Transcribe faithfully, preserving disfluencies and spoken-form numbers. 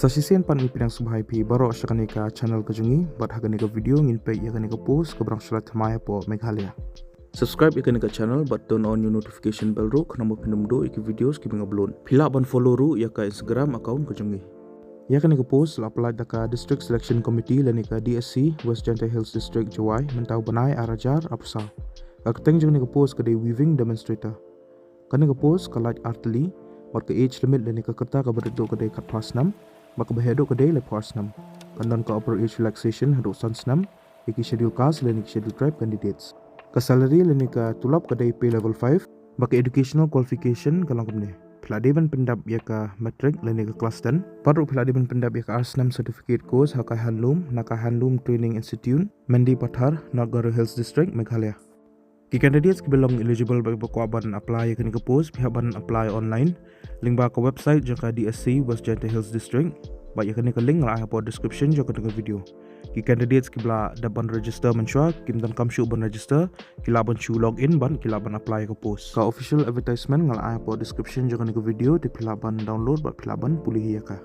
Sa shisien pat ngi pdiang sngewbha ïa phi baroh sha kane ka channel ka jong ngi, bad ha kane ka video ngin peit ïa kane ka post kaba dang shu lait thymmai hapoh Meghalaya. Subscribe ïa kane ka channel bad turn on ïa u notification bell ruh khnang ba phin ym duh ïa ki videos kiba ngi upload. Phi lah ban follow ruh ïa ka Instagram account ka jong ngi. Ïa kane ka post la pyllait da ka District Selection Committee lane ka D S C West Jaintia Hills District, Jowai, mynta u bnai ar hajar arphew saw. Ka kyrteng jong kane ka post ka dei weaving demonstrator. Kane ka post ka lait ar tylli, bad ka age limit lane ka rta kaba rit duh ka dei khatphra snem, bad kaba heh duh ka dei laiphew ar snem. Kan don ka upper age relaxation haduh san snem ïa ki Scheduled Caste lane ki Scheduled Tribe candidates. Ka salary lane ka tulop ka dei pay level five, bad ka educational qualification ka long kumne: phi la dei ban pyndep ïa ka matric lane ka class ten. Bad ruh phi la dei ban pyndep ïa ka ar snem certificate course ha ka handloom na ka Handloom Training Institute, Mendipathar, North Garo Hills District, Meghalaya. Ki candidates kiba long eligible bad ba kwah ban apply ïa kane ka post, phi hap ban apply online lyngba ka website jong ka D S C West Jaintia Hills District. Bad ïa kane ka link nga la ai hapoh description jong kane ka video. Ki candidates kiba la dep ban register mynshuwa, kim donkam shuh ban register, ki lah ban shu log in bad ki lah ban apply ïa ka post. Ka official advertisement nga la ai hapoh description jong kane ka video, te phi lah ban download bad phi lah ban pule ïa ka.